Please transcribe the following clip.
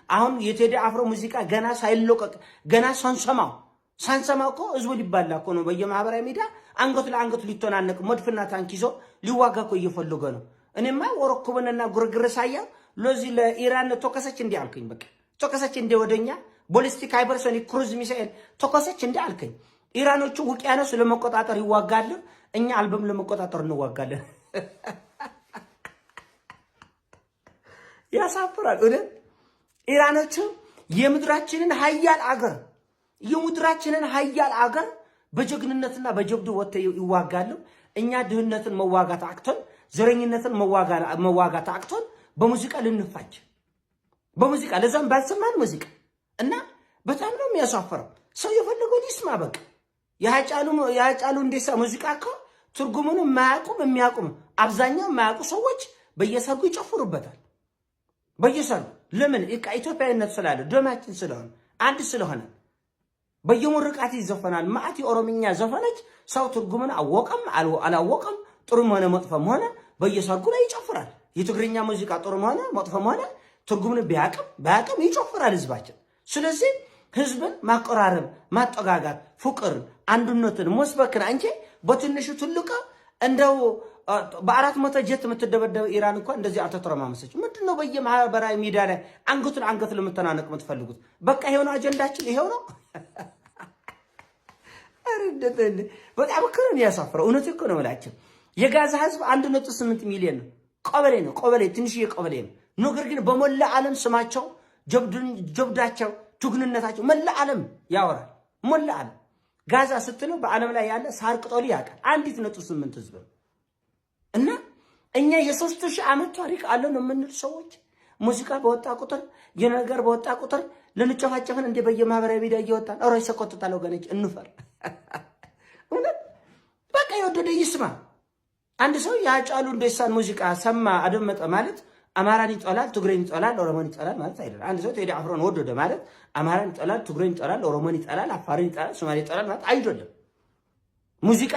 አሁን የቴዲ አፍሮ ሙዚቃ ገና ሳይለቀቅ፣ ገና ሳንሰማው እኮ ህዝቡ ሊባላ እኮ ነው። በየማህበራዊ ሚዲያ አንገቱ ለአንገቱ ሊተናነቅ፣ መድፍና ታንክ ይዞ ሊዋጋ እኮ እየፈለገ ነው። እኔማ ወረኩብንና ጉርግር ሳያ ለዚህ ለኢራን ተኮሰች እንዲህ አልከኝ። በቃ ተኮሰች እንደ ወደኛ ballistic hypersonic cruise missile ተኮሰች እንዲህ አልከኝ። ኢራኖቹ ውቅያኖስ ለመቆጣጠር ይዋጋሉ፣ እኛ አልበም ለመቆጣጠር እንዋጋለን። ያሳፍራል። እውነት ኢራኖቹ የምድራችንን ሀያል አገር በጀግንነትና በጀብዱ ወጥተው ይዋጋሉ። እኛ ድህነትን መዋጋት አቅቶን፣ ዘረኝነትን መዋጋት አቅቶን በሙዚቃ ልንፋጅ፣ በሙዚቃ፣ ለዛም ባልሰማን ሙዚቃ። እና በጣም ነው የሚያሳፍረው። ሰው የፈለገውን ይስማ። በቃ የሃጫሉ ሁንዴሳ ሙዚቃ እኮ ትርጉሙን የማያውቁም የሚያውቁም፣ አብዛኛው የማያውቁ ሰዎች በየሰርጉ ይጨፍሩበታል። በየሰርጉ ለምን? ኢትዮጵያዊነት ስላለ፣ ደማችን ስለሆነ፣ አንድ ስለሆነ በየምርቃት ይዘፈናል። ማአት የኦሮምኛ ዘፈኖች ሰው ትርጉምን አወቀም አላወቀም፣ ጥሩም ሆነ መጥፎም ሆነ በየሰርጉ ላይ ይጨፍራል። የትግርኛ ሙዚቃ ጥሩም ሆነ መጥፎም ሆነ፣ ትርጉምን ቢያቅም ባያቅም ይጨፍራል ህዝባችን። ስለዚህ ህዝብን ማቀራረብ፣ ማጠጋጋት፣ ፍቅር፣ አንድነትን መስበክን እንጂ በትንሹ ትልቅ እንደው በ400 ጀት የምትደበደበ ኢራን እንኳን እንደዚህ አልተተረማመሰች። ምንድን ነው በየማህበራዊ ሚዲያ ላይ አንገቱን አንገት ለመተናነቅ የምትፈልጉት? በቃ ይሄው ነው አጀንዳችን፣ ይሄው ነው። በጣም እኮ ነው የሚያሳፍረው። እውነት እኮ ነው የምላቸው። የጋዛ ህዝብ 1.8 ሚሊዮን ነው። ቀበሌ ነው፣ ቀበሌ፣ ትንሽዬ ቀበሌ ነው። ነገር ግን በሞላ ዓለም ስማቸው፣ ጀብዳቸው፣ ጀግንነታቸው መላ ዓለም ያወራል። ሞላ ዓለም ጋዛ ስትለው በዓለም ላይ ያለ ሳር ቅጠሉ ያውቃል። 1.8 ህዝብ ነው። እና እኛ የ3000 ዓመት ታሪክ አለን የምንል ሰዎች ሙዚቃ በወጣ ቁጥር፣ የነገር በወጣ ቁጥር ልንጨፋጨፍን እንደ በየማህበራዊ ሚዲያ እየወጣን፣ ኧረ ይሰቆጥጣል ወገኖች፣ እንፈር። እውነት በቃ የወደደ ይስማ። አንድ ሰው የሃጫሉ ሁንዴሳን ሙዚቃ ሰማ፣ አደመጠ ማለት አማራን ይጠላል፣ ትግሬን ይጠላል፣ ኦሮሞን ይጠላል ማለት አይደለም። አንድ ሰው ቴዲ አፍሮን ወደደ ማለት አማራን ይጠላል፣ ትግሬን ይጠላል፣ ኦሮሞን ይጠላል፣ አፋርን ይጠላል፣ ሶማሌ ይጠላል ማለት አይደለም። ሙዚቃ